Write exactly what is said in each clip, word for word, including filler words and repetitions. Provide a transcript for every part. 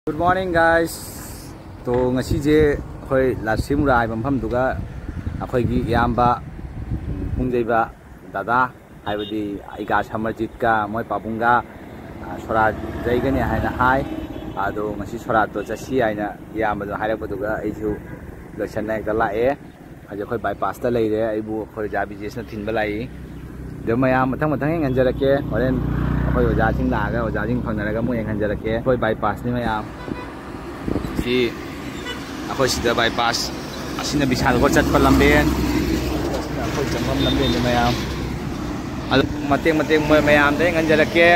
Good morning, guys. ꯇꯣ, ꯉꯁꯤꯁꯦ ꯑꯩꯈꯣꯏ ꯂꯥꯁꯤꯃꯨꯔꯥ ꯍꯥꯏꯕ ꯃꯐꯝꯗꯨꯒ ꯑꯩꯈꯣꯏꯒꯤ ꯏꯌꯥꯝꯕ, ꯎꯝ, ꯄꯨꯡꯖꯩꯕ ꯗꯥꯗꯥ, ꯍꯥꯏꯕꯗꯤ ꯏꯒꯥ ꯁꯃꯔꯖꯤꯠꯀ ꯃꯣꯏ ꯄꯥꯕꯨꯡꯒ, ꯑ, ꯁꯣꯔꯥꯠ ꯌꯩꯒꯅꯤ ꯍꯥꯏꯅ ꯍꯥꯏ꯫ ꯑꯗꯣ ꯉꯁꯤ ꯁꯣꯔꯥꯠꯇꯣ ꯆꯠꯁꯤ ꯍꯥꯏꯅ ꯏꯌꯥꯝꯕꯗꯣ ꯍꯥꯏꯔꯛꯄꯗꯨꯒ ꯑꯩꯁꯨ ꯂꯣꯏꯁꯟꯅ ꯍꯦꯛꯇ ꯂꯥꯛꯑꯦ꯫ ꯍꯧꯖꯤꯛ ꯑꯩꯈꯣꯏ ꯕꯥꯏꯄꯥꯁꯇ ꯂꯩꯔꯦ꯫ ꯑꯩꯕꯨ ꯑꯩꯈꯣꯏ ꯑꯣꯖꯥ ꯕꯤꯖꯦꯁꯅ ꯊꯤꯟꯕ ꯂꯥꯛꯏ꯫ ꯑꯗꯣ ꯃꯌꯥꯝ ꯃꯊꯪ ꯃꯊꯪ ꯌꯦꯡꯍꯟꯖꯔꯛꯀꯦ꯫ ꯍꯣꯔꯦꯟ ꯑꯩꯈꯣꯏ ꯑꯣꯖꯥꯁꯤꯡ ꯂꯥꯛꯑꯒ ꯑꯣꯖꯥꯁꯤꯡ ꯐꯪꯅꯔꯒ ꯑꯃꯨꯛ ꯌꯦꯡꯍꯟꯖꯔꯛꯀꯦ꯫ ꯑꯩꯈꯣꯏ ꯕꯥꯏꯄꯥꯁꯅꯤ ꯃꯌꯥꯝ꯫ ꯁꯤ ꯑꯩꯈꯣꯏ ꯁꯤꯗ ꯕꯥꯏꯄꯥꯁ꯫ ꯑꯁꯤꯅ ꯕꯤꯁꯥꯜꯒꯣ ꯆꯠꯄ ꯂꯝꯕꯦꯟ꯫ ꯑꯁꯤꯅ ꯑꯩꯈꯣꯏ ꯆꯪꯐꯝ ꯂꯝꯕꯦꯟꯅꯤ ꯃꯌꯥꯝ꯫ ꯑꯗꯨ ꯃꯇꯦꯛ ꯃꯇꯦꯛ ꯃꯣꯏ ꯃꯌꯥꯝꯗ ꯌꯦꯡꯍꯟꯖꯔꯛꯀꯦ꯫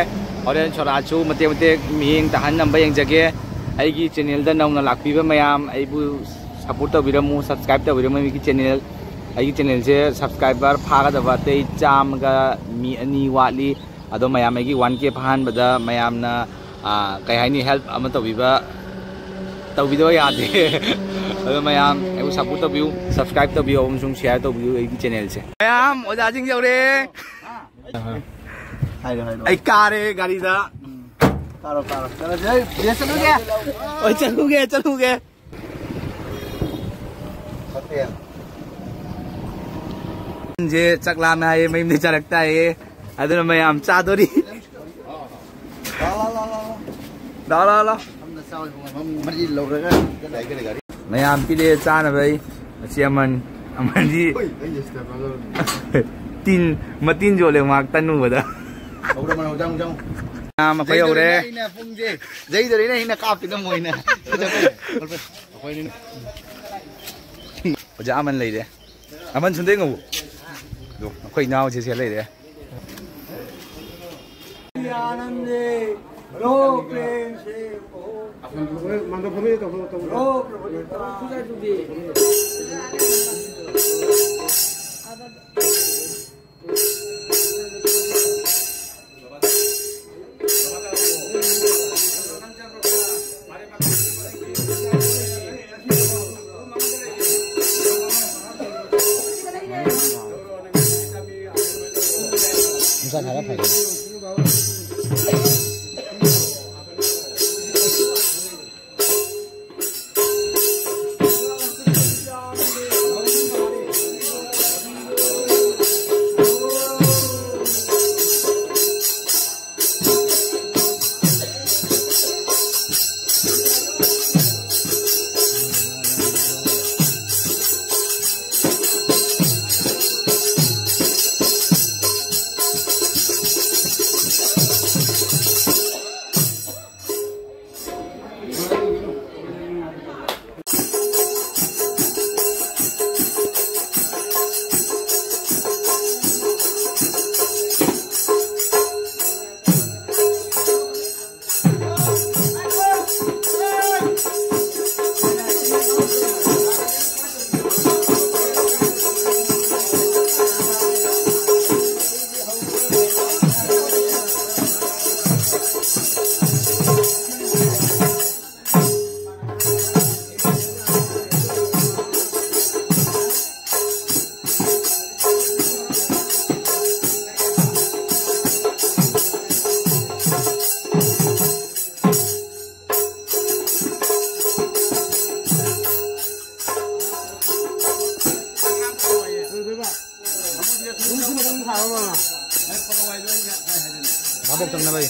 ꯍꯣꯔꯦꯟ ꯁꯣꯔꯥꯠꯁꯨ ꯃꯇꯦꯛ ꯃꯇꯦꯛ ꯃꯤꯠꯌꯦꯡ ꯇꯥꯍꯟꯅꯕ ꯌꯦꯡꯖꯒꯦ꯫ ꯑꯩꯒꯤ ꯆꯦꯅꯦꯜꯗ ꯅꯧꯅ ꯂꯥꯛꯄꯤꯕ ꯃꯌꯥꯝ, ꯑꯩꯕꯨ ꯁꯞꯄꯣꯔꯠ ꯇꯧꯕꯤꯔꯝꯃꯨ, ꯁꯕꯁꯀ꯭ꯔꯥꯏꯕ ꯇꯧꯕꯤꯔꯝꯃꯨ ꯑꯩꯒꯤ ꯆꯦꯅꯦꯜ꯫ ꯑꯩꯒꯤ ꯆꯦꯅꯦꯜꯁꯦ ꯁꯕꯁꯀ꯭ꯔꯥꯏꯕꯔ ꯐꯥꯒꯗꯕ ꯑꯇꯩ ꯆꯥꯝꯃꯒ ꯃꯤ ꯑꯅꯤ ꯋꯥꯠꯂꯤ꯫ ꯑꯗꯣ ꯃꯌꯥꯝ ꯑꯩꯒꯤ ꯋꯥꯟ ꯀꯦ ꯐꯥꯍꯟꯕꯗ ꯃꯌꯥꯝꯅ, ꯑꯥ, ꯀꯩ ꯍꯥꯏꯅꯤ, ꯍꯦꯜꯞ ꯑꯃ ꯇꯧꯕꯤꯕ, ꯇꯧꯕꯤꯗꯕ ꯌꯥꯗꯦ꯫ ꯑꯗꯣ ꯃꯌꯥꯝ ꯑꯩꯕꯨ ꯁꯞꯄꯣꯔꯠ ꯇꯧꯕꯤꯌꯨ, ꯁꯕꯁꯀ꯭ꯔꯥꯏꯕ ꯇꯧꯕꯤꯌꯨ ꯑꯃꯁꯨꯡ ꯁꯤꯌꯥꯔ ꯇꯧꯕꯤꯌꯨ ꯑꯩꯒꯤ ꯆꯦꯅꯦꯜꯁꯦ꯫ ꯃꯌꯥꯝ ꯑꯣꯖꯥꯁꯤꯡ ꯌꯧꯔꯦ꯫ ꯍꯥꯏꯔꯣ, ꯍꯥꯏꯔꯣ꯫ ꯑꯩ ꯀꯥꯔꯦ ꯒꯥꯔꯤꯗ꯫ ꯀꯥꯔꯣ, ꯀꯥꯔꯣ꯫ ꯆꯠꯂꯁꯦ꯫ ꯑꯩ ꯆꯠꯂꯨꯒꯦ꯫ ꯍꯣꯏ, ꯆꯠꯂꯨꯒꯦ, ꯆꯠꯂꯨꯒꯦ꯫ ꯐꯠꯇꯦ꯫ ꯁꯦ ꯆꯥꯛ ꯂꯥꯝꯃꯦ ꯍꯥꯏꯌꯦ, ꯃꯌꯨꯝꯗꯩ ꯆꯥꯔꯛꯇ ꯍꯥꯏꯌꯦ꯫ ꯑꯗꯨꯅ ꯃꯌꯥꯝ ꯆꯥꯗꯣꯔꯤ꯫ ꯂꯥ, ꯂꯥ, ꯂꯥ, ꯂꯥ, ꯂꯥ꯫ ꯂꯥ, ꯂꯥ, ꯂꯥ꯫ ꯁꯝꯅ ꯆꯥꯎ ꯏꯕꯨꯡꯉꯣ꯫ ꯃꯔꯤ ꯂꯧꯔꯒ꯫ ꯃꯌꯥꯝ ꯄꯤꯔꯛꯑꯦ ꯆꯥꯅꯕ ꯑꯩ꯫ ꯃꯁꯤ ꯑꯃꯟ, ꯑꯃꯟꯗꯤ ꯍꯣꯏ, ꯑꯩ ꯁꯤꯗ ꯐꯖꯕꯅꯤ꯫ ꯇꯤꯟ, ꯃꯇꯤꯟ ꯌꯣꯠꯂꯦ ꯃꯥ ꯇꯟ ꯎꯕꯗ꯫ ꯍꯧꯔꯕꯅꯦ, ꯍꯧꯖꯤꯛ, ꯍꯧꯖꯤꯛ꯫ ꯃꯌꯥꯝ ꯑꯩꯈꯣꯏ ꯌꯧꯔꯦ꯫ ꯖꯩꯗꯣꯔꯤꯅ ꯑꯩꯅ ꯄꯨꯡꯁꯦ, ꯖꯩꯗꯣꯔꯤꯅ ꯑꯩꯅ ꯀꯥꯞꯄꯤꯅ ꯃꯣꯏꯅ꯫ ꯑꯣꯖꯥ ꯑꯃꯟ ꯂꯩꯔꯦ꯫ ꯑꯃꯟ ꯁꯨꯟꯗꯩ ꯉꯧ꯫ ꯑꯗꯣ ꯑꯩꯈꯣꯏ ꯏꯅꯥꯎꯁꯦ ꯁꯤꯗ ꯂꯩꯔꯦ꯫ आनंदे रो प्रेम से रो प्रभु नित्यानंद। ꯅꯨꯡꯁꯥ ꯁꯥꯔ ꯐꯔꯦ꯫ ꯆꯪꯅ ꯂꯩ꯫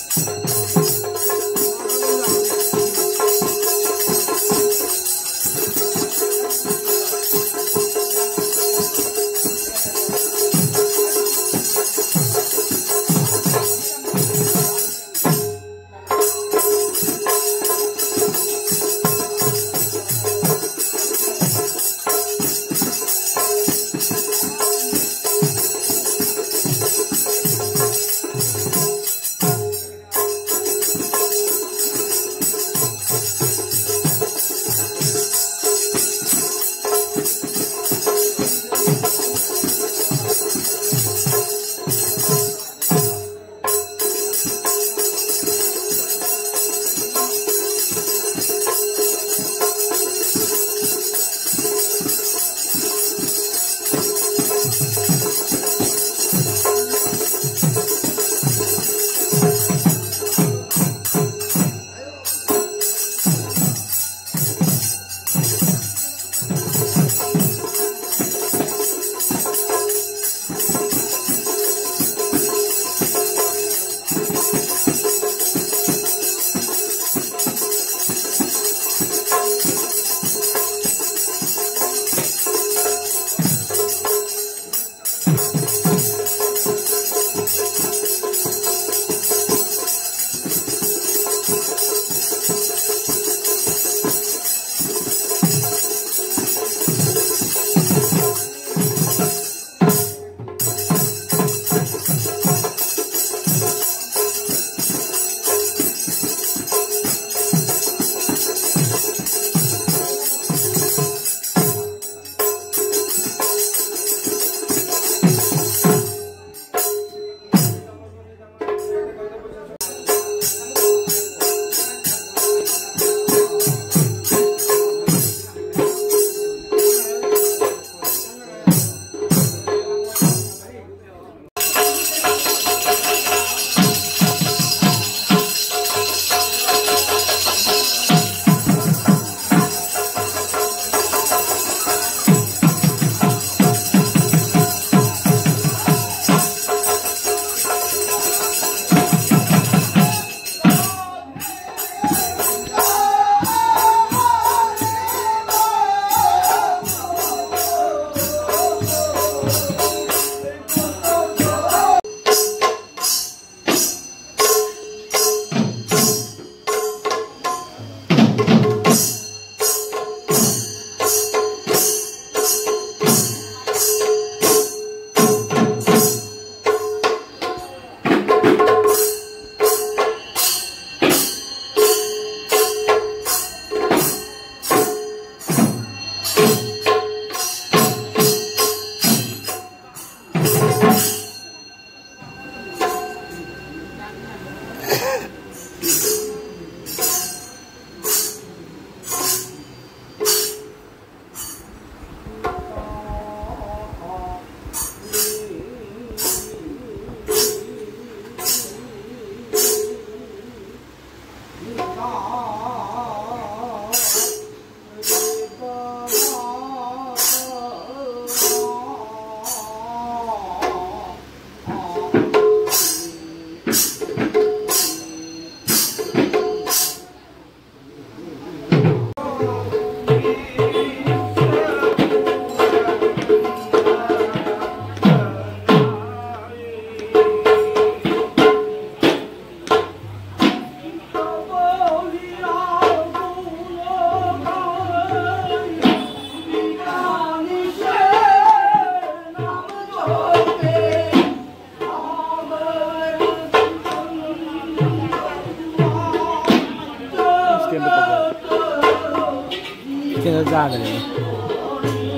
ꯀꯩꯅꯣ ꯆꯥꯗ꯭ꯔꯦ꯫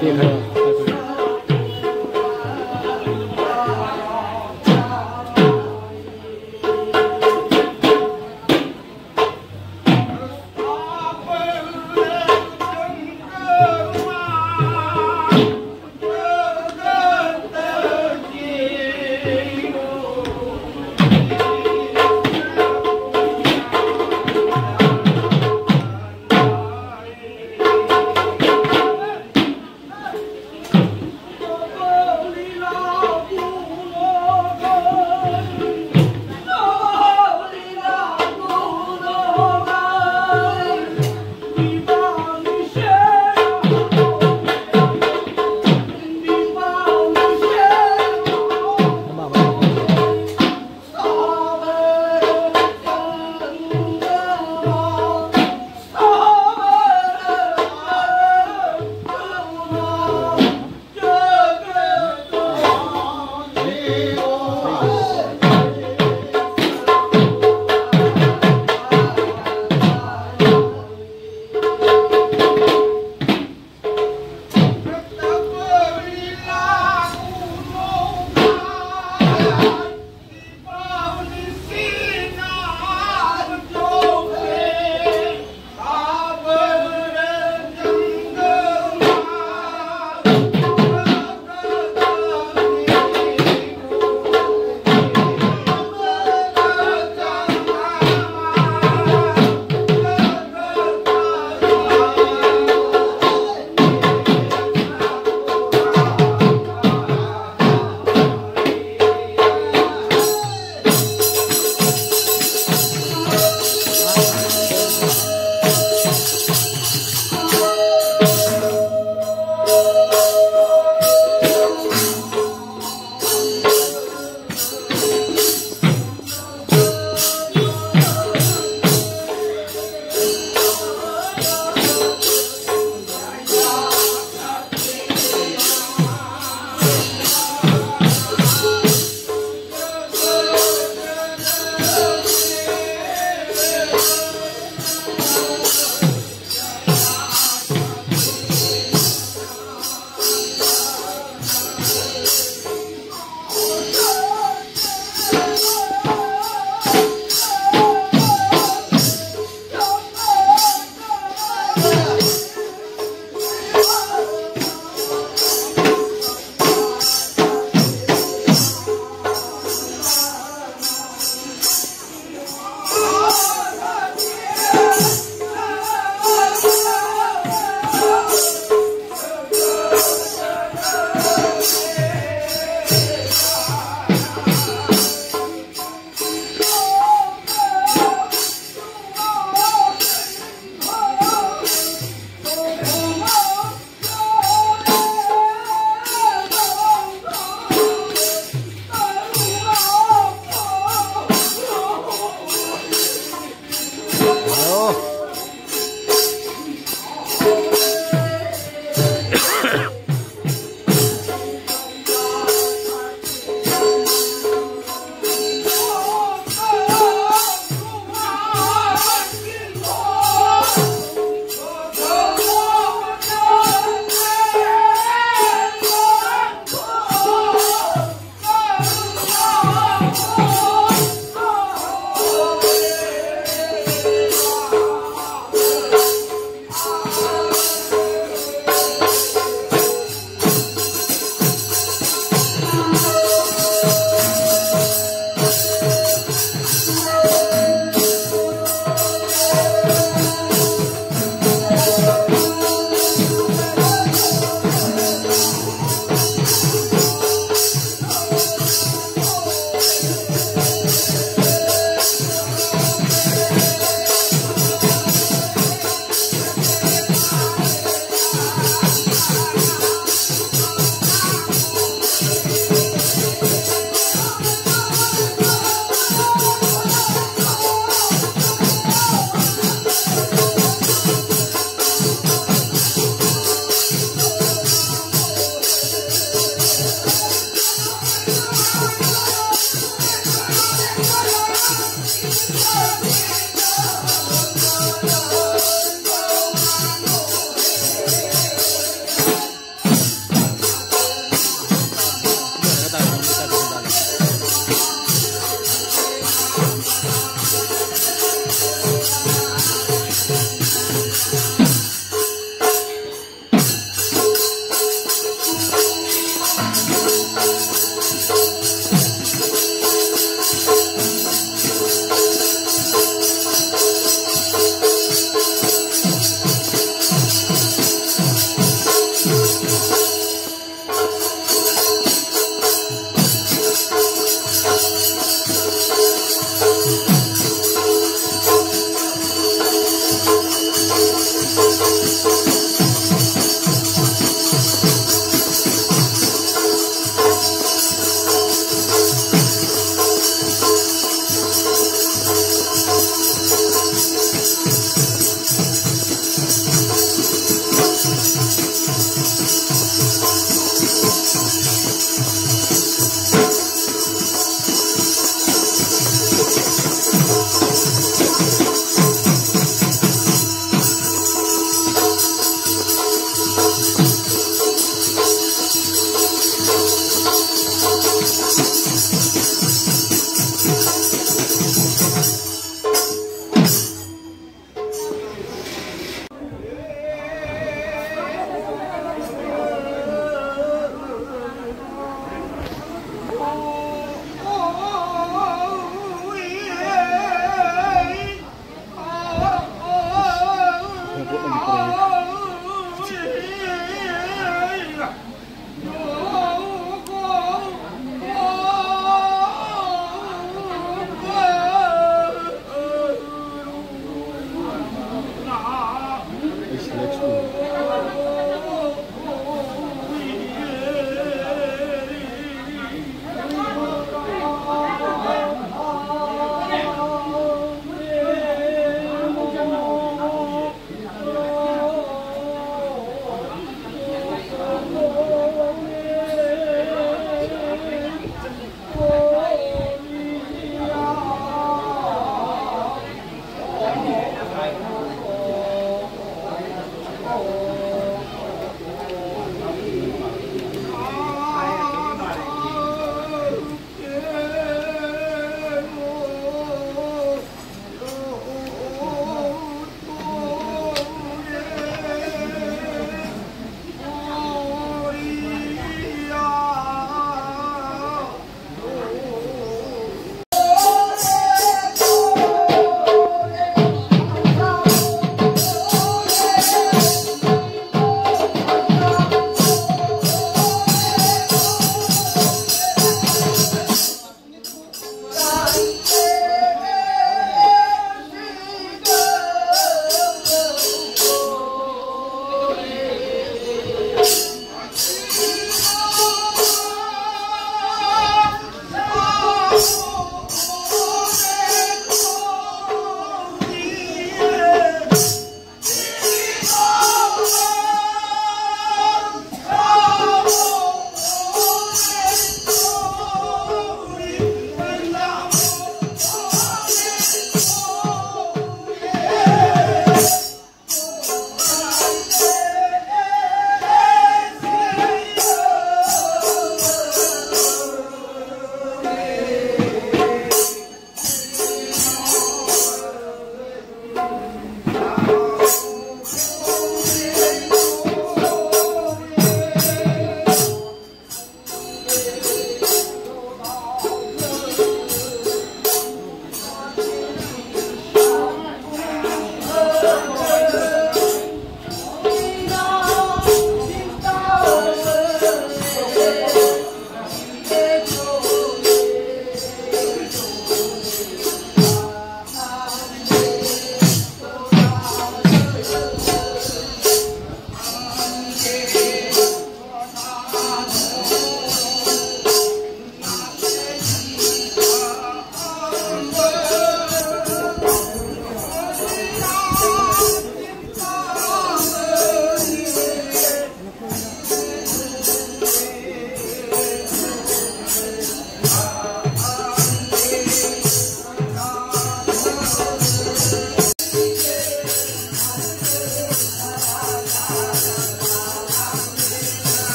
ꯇꯦꯛꯈ꯭ꯔꯦ꯫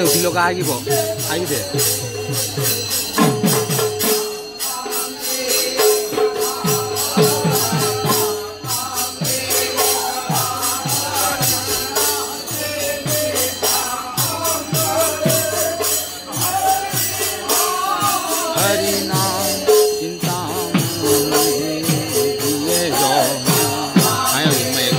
ꯐꯤꯂꯣꯀꯥ ꯍꯥꯏꯈꯤꯕꯣ? ꯍꯥꯏꯈꯤꯗꯦ꯫ ꯍꯔꯤ ꯅꯥꯝ ꯆꯤꯟꯇꯥꯃꯅꯤ ꯄꯤꯌꯦ ꯖꯣ꯫ ꯍꯥꯏꯌꯣ ꯃꯌꯦꯛ꯫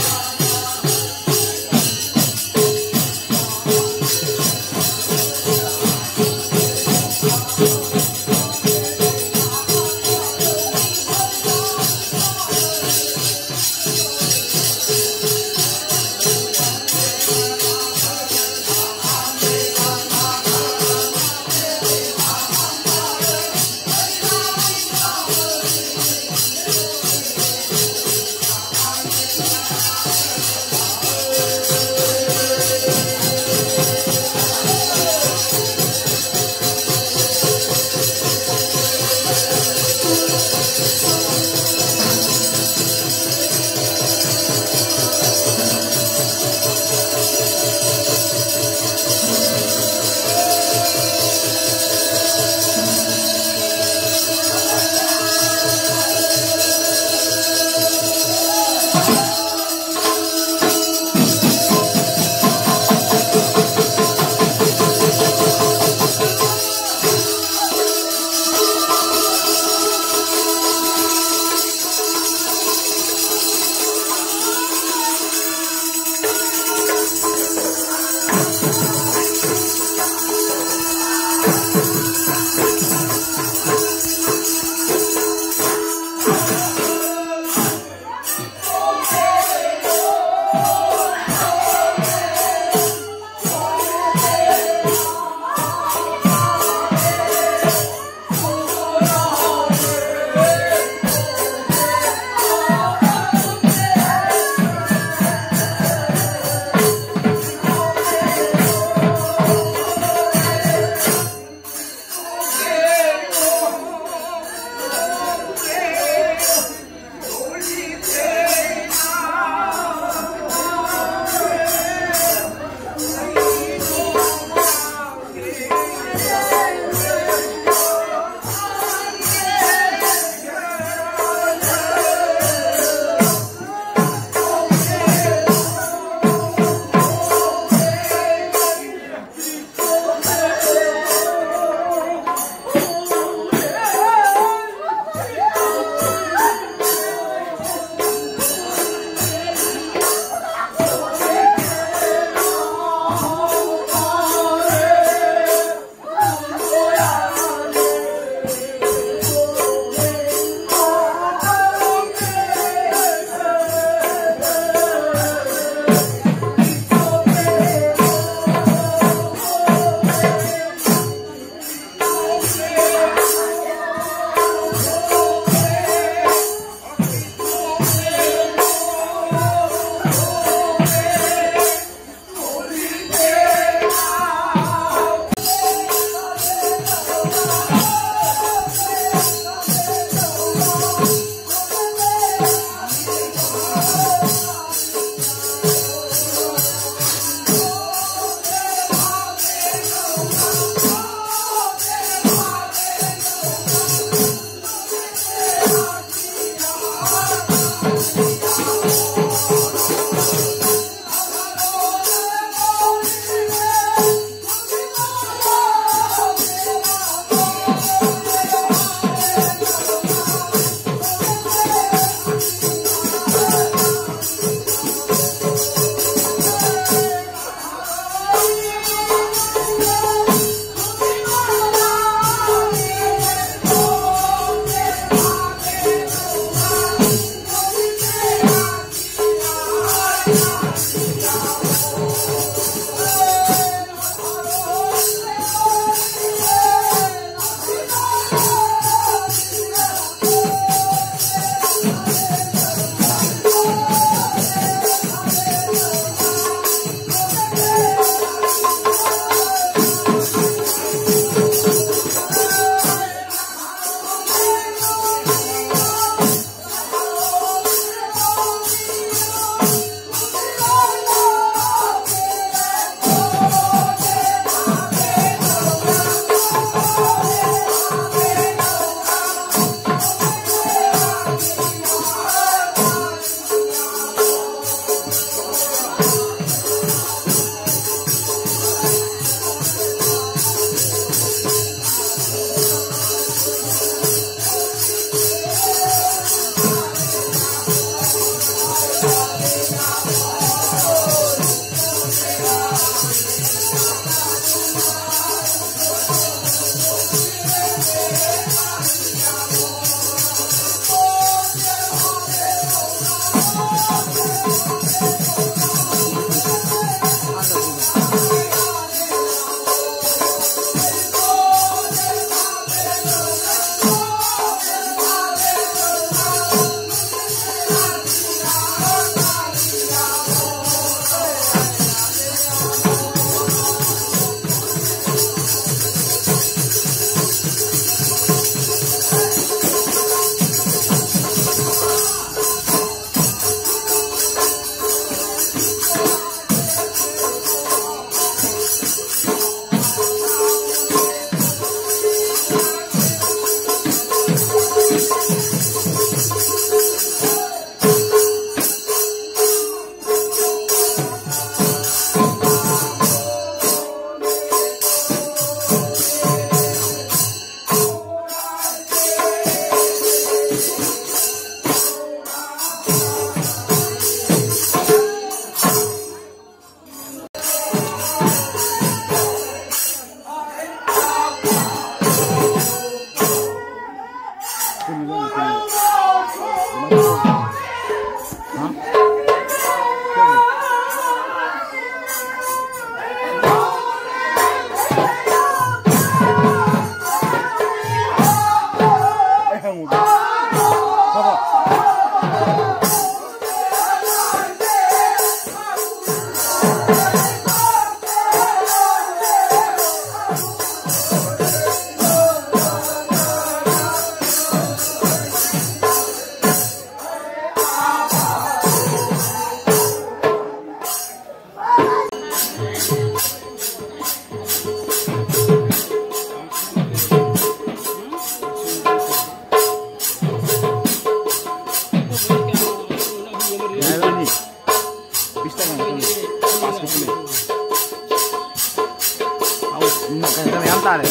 ꯎꯝ, ꯀꯩꯅꯣ ꯃꯌꯥꯝ ꯇꯥꯔꯦ꯫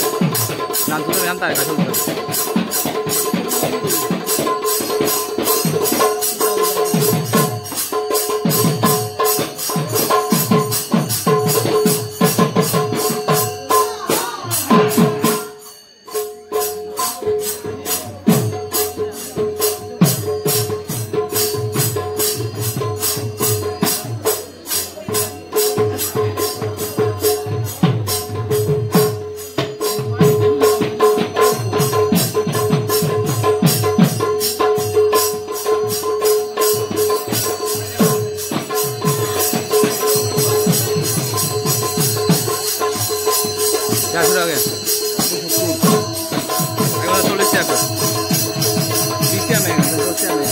ꯂꯥꯟꯊꯣꯛꯅꯕ ꯌꯥꯝ ꯇꯥꯔꯦ ꯀꯥꯏꯊꯣꯛꯄꯗ꯫ ꯀꯌꯥ ꯁꯨꯔꯛꯑꯒꯦ? ꯑꯩꯉꯣꯟꯗ ꯆꯣꯠꯂꯤꯁꯦ ꯍꯥꯏꯕ꯭ꯔꯣ? ꯄꯤꯁ ꯌꯥꯝꯃꯦ, ꯆꯣꯠꯁꯦ ꯌꯥꯝꯃꯦ꯫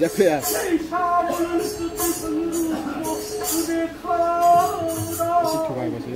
ꯌꯥꯈ꯭ꯔꯦ꯫ ꯑꯁꯤ ꯊꯨꯒꯥꯏꯕꯁꯦ꯫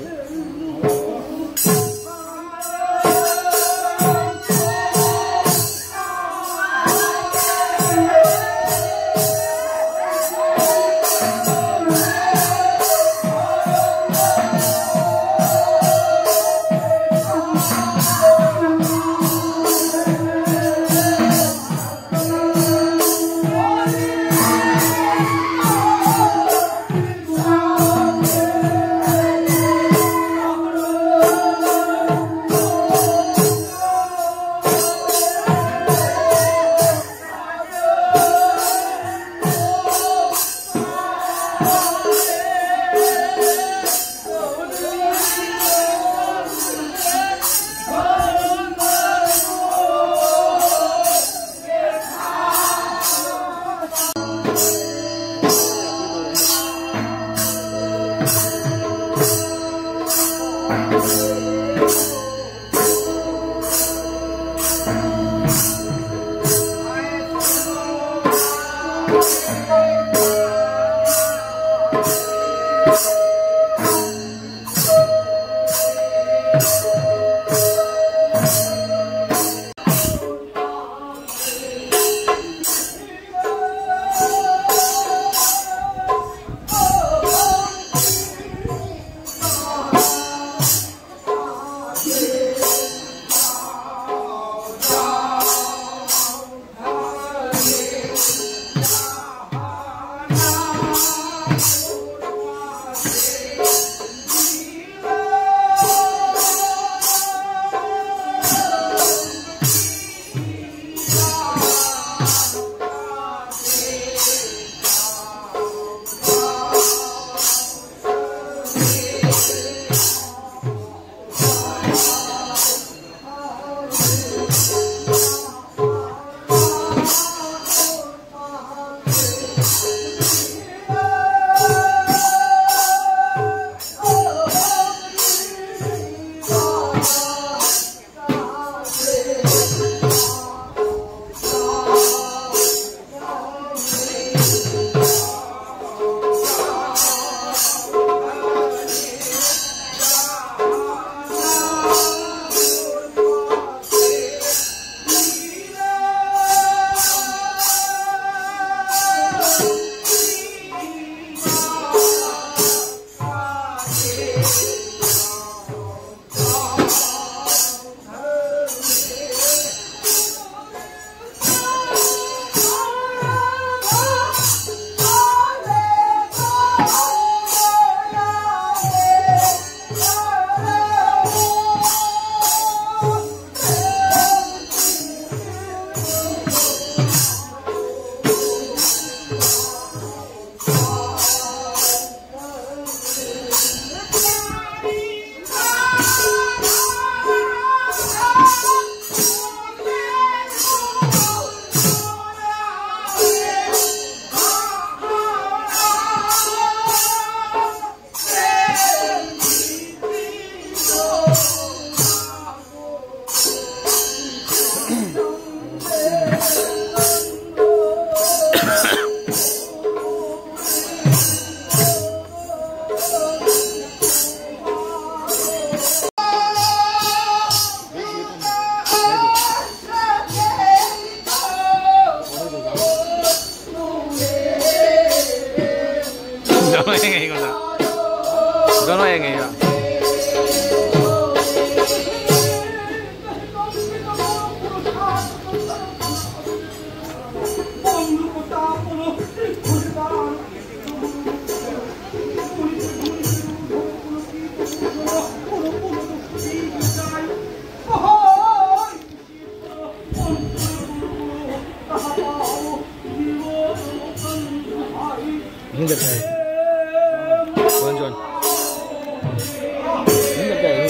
Yo no llegué, cosa. Yo no llegué, yo. Hinga tayo. Juan, Juan. Hinga tayo.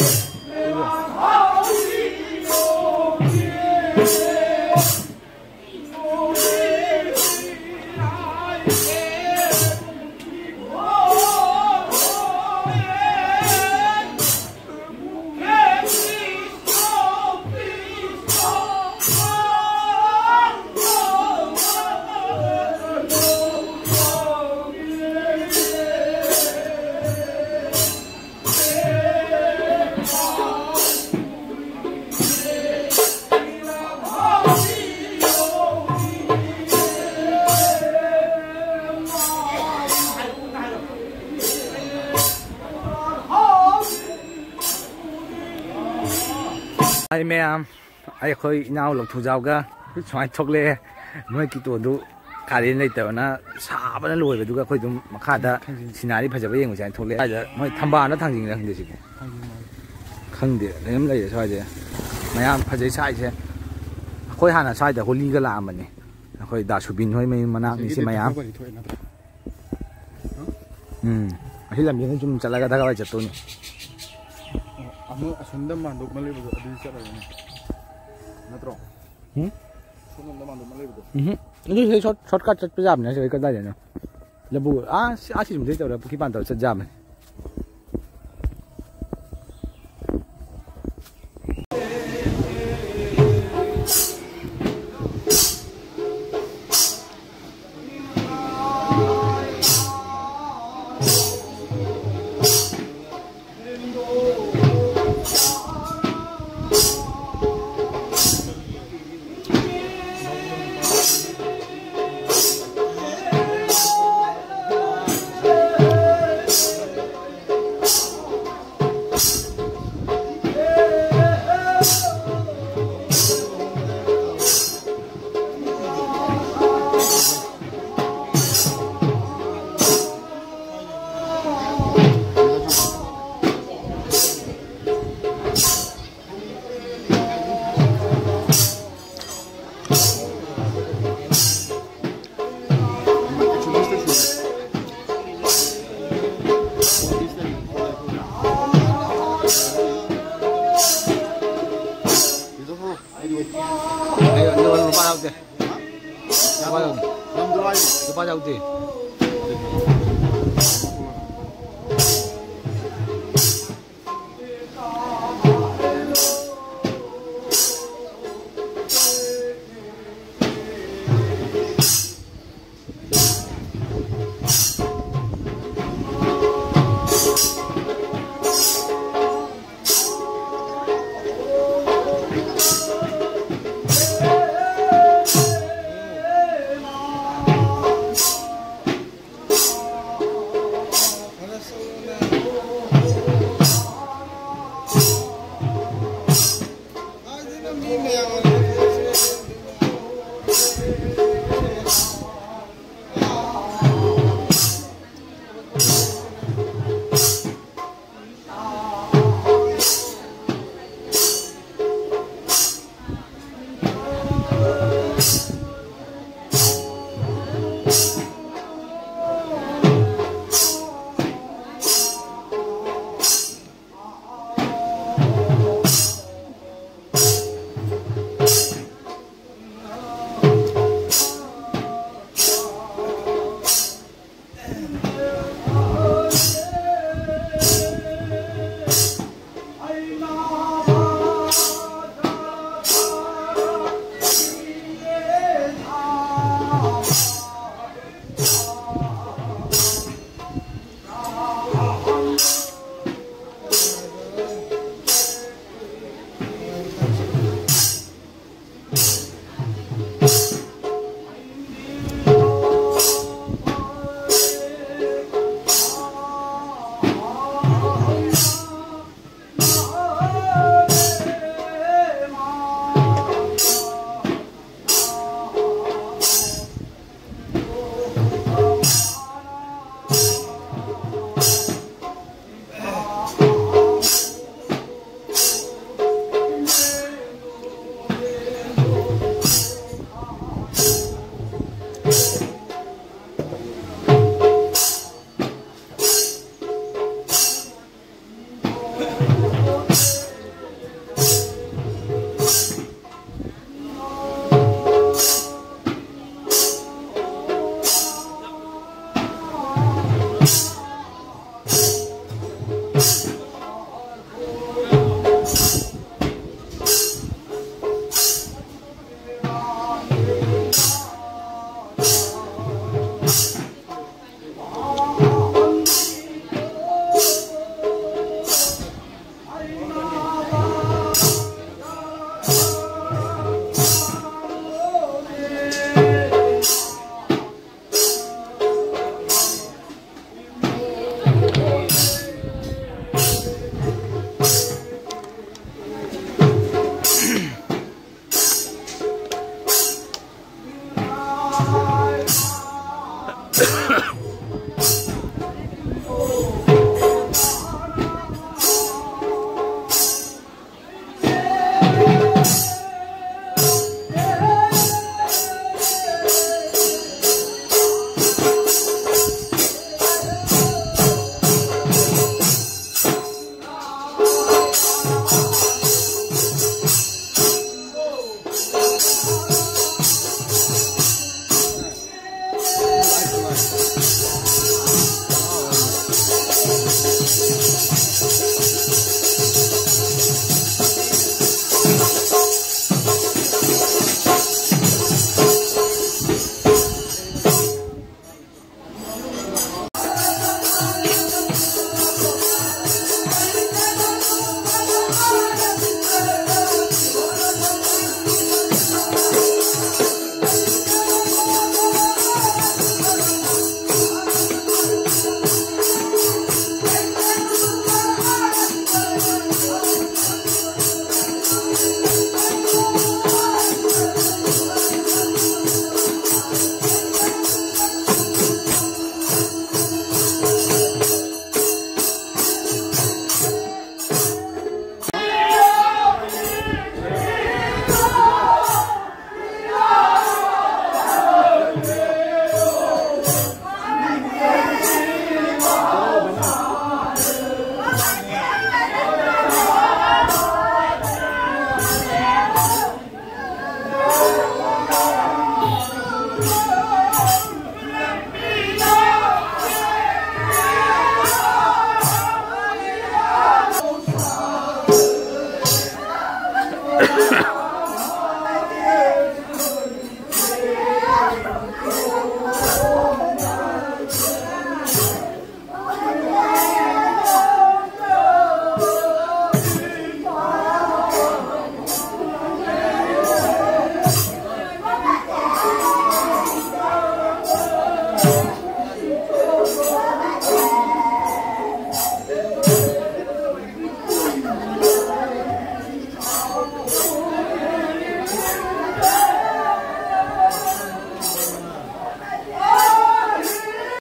ꯍꯥꯏ ꯃꯌꯥꯝ, ꯑꯩꯈꯣꯏ ꯏꯅꯥꯎ ꯂꯧꯊꯨꯖꯥꯎꯒ ꯁꯨꯃꯥꯏꯅ ꯊꯣꯛꯂꯛꯑꯦ꯫ ꯃꯣꯏ ꯀꯤꯇꯣꯗꯨ ꯀꯥꯂꯦꯟ ꯂꯩꯇꯕꯅ ꯁꯥꯕꯅ ꯂꯣꯏꯕꯗꯨꯒ ꯑꯩꯈꯣꯏ ꯑꯗꯨꯝ ꯃꯈꯥꯗ ꯁꯤꯅꯔꯤ ꯐꯖꯕ ꯌꯦꯡꯕꯁꯦ ꯍꯥꯏꯅ ꯊꯣꯛꯂꯛꯑꯦ꯫ ꯁ꯭ꯋꯥꯏꯗ ꯃꯣꯏ ꯊꯝꯕꯥꯜꯅ ꯊꯥꯡꯖꯤꯡꯅ ꯈꯪꯗꯦ ꯁꯤꯕꯨ꯫ ꯈꯪꯗꯦ, ꯂꯩꯔꯝ ꯂꯩꯔꯦ ꯁ꯭ꯋꯥꯏꯁꯦ꯫ ꯃꯌꯥꯝ ꯐꯖꯩ ꯁꯥꯏꯁꯦ꯫ ꯑꯩꯈꯣꯏ ꯍꯥꯟꯅ ꯁ꯭ꯋꯥꯏꯗ ꯍꯣꯂꯤꯒ ꯂꯥꯛꯑꯝꯕꯅꯤ꯫ ꯑꯩꯈꯣꯏ ꯗꯥ ꯁꯨꯕꯤꯟ ꯍꯣꯏ ꯃꯌꯨꯝ ꯃꯅꯥꯛꯅꯤ ꯁꯤ ꯁꯤꯒꯤꯗꯤ ꯃꯌꯥꯝ꯫ ꯊꯥꯒꯠꯄꯗꯤ ꯊꯣꯛꯑꯦ ꯅꯠꯇ꯭ꯔꯣ? ꯎꯝ꯫ ꯑꯁꯤ ꯂꯝꯕꯤꯗ ꯁꯨꯝ ꯆꯠꯂꯒ ꯊꯥꯒꯠꯄ ꯆꯠꯇꯣꯏꯅꯤ꯫ ꯑꯣ, ꯑꯃ ꯑꯁꯣꯝꯗ ꯃꯥꯟꯗꯣꯞ ꯑꯃ ꯂꯩꯕꯗꯣ ꯑꯗꯨꯗꯤ ꯆꯠꯂꯔꯣꯏꯅꯦ꯫ ꯅꯠꯇ꯭ꯔꯣ? ꯎꯝ? ꯁꯣꯝꯂꯣꯝꯗ ꯃꯥꯟꯗꯣꯞ ꯑꯃ ꯂꯩꯕꯗꯣ꯫ ꯎꯝ꯫ ꯑꯗꯨ ꯁꯤꯗꯩ short, shortcut ꯆꯠꯄ ꯌꯥꯕꯅꯦ ꯁꯤꯗꯩ ꯀꯗꯥꯏꯗꯅꯣ? ꯂꯕꯨꯛ ꯑꯥ ꯁꯤ-, ꯑꯥ ꯁꯤꯔꯨꯝꯗꯩ ꯇꯧꯔ ꯄꯨꯈ꯭ꯔꯤ ꯄꯥꯟ ꯇꯧꯔ ꯆꯠ ꯌꯥꯕꯅꯦ꯫ ꯑꯩ ꯂꯨꯄꯥ ꯌꯥꯎꯗꯦ꯫ ꯂꯨꯄꯥ ꯌꯥꯎꯗꯦ꯫ ꯂꯨꯄꯥ ꯌꯥꯎꯗꯦ꯫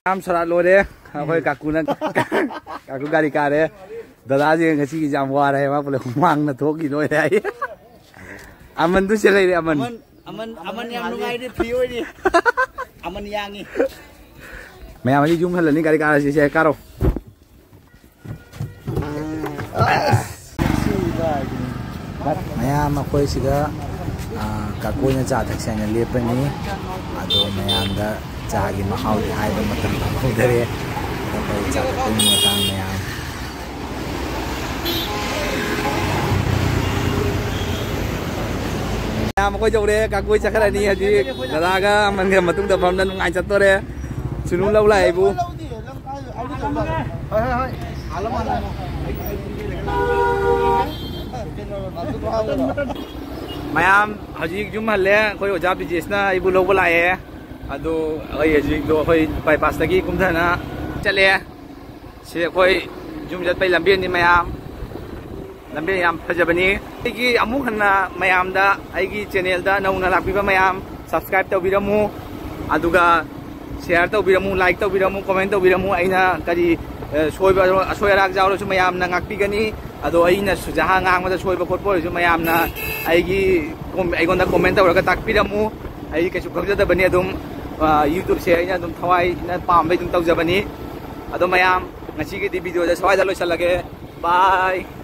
ꯌꯥꯝ ꯁꯣꯔꯥꯠ ꯂꯣꯏꯔꯦ꯫ ꯑꯩꯈꯣꯏ ꯀꯥꯀꯨꯅ, ꯀꯥꯀꯨ ꯒꯥꯔꯤ ꯀꯥꯔꯦ꯫ ꯗꯗꯥꯁꯦ ꯉꯁꯤꯒꯤꯁꯦ ꯌꯥꯝ ꯋꯥꯔꯦ ꯍꯥꯏ, ꯃꯥ ꯄꯨꯂꯞ ꯍꯨꯃꯥꯡꯅ ꯊꯣꯛꯈꯤ ꯂꯣꯏꯔꯦ ꯍꯥꯏ꯫ ꯑꯃꯟꯗꯨ ꯆꯦꯜꯂꯛꯏꯔꯦ, ꯑꯃꯟ꯫ ꯑꯃꯟ, ꯑꯃꯟ ꯌꯥꯝ ꯅꯨꯡꯉꯥꯏꯔꯤ, ꯐ꯭ꯔꯤ ꯑꯣꯏꯔꯤ꯫ ꯑꯃꯟ ꯌꯥꯡꯉꯤ꯫ ꯃꯌꯥꯝ ꯑꯩ ꯌꯨꯝ ꯍꯜꯂꯅꯤ, ꯒꯥꯔꯤ ꯀꯥꯔꯁꯤ, ꯁꯦ ꯀꯥꯔꯣ꯫ ꯃꯌꯥꯝ ꯑꯩꯈꯣꯏ ꯁꯤꯗ, ꯑ, ꯀꯥꯀꯨꯅ ꯆꯥ ꯊꯛꯁꯦ ꯍꯥꯏꯅ ꯂꯦꯞꯄꯅꯤ꯫ ꯑꯗꯣ ꯃꯌꯥꯝꯗ ꯆꯥꯒꯤ ꯃꯍꯥꯎꯗꯤ ꯍꯥꯏꯕ ꯃꯇꯝ ꯐꯪꯍꯧꯗꯔꯦ꯫ ꯑꯗꯣ ꯑꯩꯈꯣꯏ ꯆꯥ ꯊꯛꯄꯒꯤ ꯃꯇꯥꯡ ꯃꯌꯥꯝ꯫ ꯃꯌꯥꯝ ꯑꯩꯈꯣꯏ ꯌꯧꯔꯦ, ꯀꯥꯀꯨ ꯆꯠꯈ꯭ꯔꯅꯤ ꯍꯧꯖꯤꯛ꯫ ꯗꯗꯥꯒ ꯑꯃꯟꯒ ꯃꯇꯨꯡꯗ ꯐꯝꯗ ꯅꯨꯡꯉꯥꯏ ꯆꯠꯇꯣꯔꯦ꯫ ꯁꯨꯅꯨ ꯂꯧ ꯂꯥꯛꯑꯦꯕꯨ꯫ ꯍꯣꯏ, ꯍꯣꯏ, ꯍꯣꯏ꯫ ꯃꯌꯥꯝ ꯍꯧꯖꯤꯛ ꯌꯨꯝ ꯍꯜꯂꯦ꯫ ꯑꯩꯈꯣꯏ ꯑꯣꯖꯥ ꯕꯤꯖꯦꯁꯅ ꯑꯩꯕꯨ ꯂꯧꯕ ꯂꯥꯛꯑꯦ꯫ ꯑꯗꯨ ꯑꯩ ꯍꯧꯖꯤꯛꯇꯣ ꯑꯩꯈꯣꯏ ꯕꯥꯏꯄꯥꯁꯇꯒꯤ ꯀꯨꯝꯊꯅ ꯆꯠꯂꯦ꯫ ꯁꯤ ꯑꯩꯈꯣꯏ ꯌꯨꯝ ꯆꯠꯄꯩ ꯂꯝꯕꯦꯟꯅꯤ ꯃꯌꯥꯝ꯫ ꯂꯝꯕꯦꯟ ꯌꯥꯝ ꯐꯖꯕꯅꯤ꯫ ꯑꯩꯒꯤ ꯑꯃꯨꯛ ꯍꯟꯅ ꯃꯌꯥꯝꯗ ꯑꯩꯒꯤ ꯆꯦꯅꯦꯜꯗ ꯅꯧꯅ ꯂꯥꯛꯄꯤꯕ ꯃꯌꯥꯝ subscribe ꯇꯧꯕꯤꯔꯝꯃꯨ꯫ ꯑꯗꯨꯒ share ꯇꯧꯕꯤꯔꯝꯃꯨ, like ꯇꯧꯕꯤꯔꯝꯃꯨ, comment ꯇꯧꯕꯤꯔꯝꯃꯨ꯫ ꯑꯩꯅ ꯀꯔꯤ, ꯑ, ꯁꯣꯏꯕ, ꯑꯁꯣꯏ ꯑꯔꯥꯛ ꯌꯥꯎꯔꯁꯨ ꯃꯌꯥꯝꯅ ꯉꯥꯛꯄꯤꯒꯅꯤ꯫ ꯑꯗꯣ ꯑꯩꯅ ꯁꯨꯖꯥꯍꯥ ꯉꯥꯡꯕꯗ ꯁꯣꯏꯕ ꯈꯣꯠꯄ ꯑꯣꯏꯔꯁꯨ ꯃꯌꯥꯝꯅ ꯑꯩꯒꯤ ꯀꯣꯝ-, ꯑꯩꯉꯣꯟꯗ comment ꯇꯧꯔꯒ ꯇꯥꯛꯄꯤꯔꯝꯃꯨ꯫ ꯑꯩ ꯀꯩꯁꯨ ꯈꯪꯖꯗꯕꯅꯤ꯫ ꯑꯗꯨꯝ, ꯑ, YouTubeꯁꯦ ꯑꯩꯅ ꯑꯗꯨꯝ ꯊꯋꯥꯏꯅ ꯄꯥꯝꯕꯩ ꯑꯗꯨꯝ ꯇꯧꯖꯕꯅꯤ꯫ ꯑꯗꯣ ꯃꯌꯥꯝ, ꯉꯁꯤꯒꯤꯗꯤ videoꯁꯦ ꯁ꯭ꯋꯥꯏꯗ ꯂꯣꯏꯁꯤꯜꯂꯒꯦ꯫ Bye꯫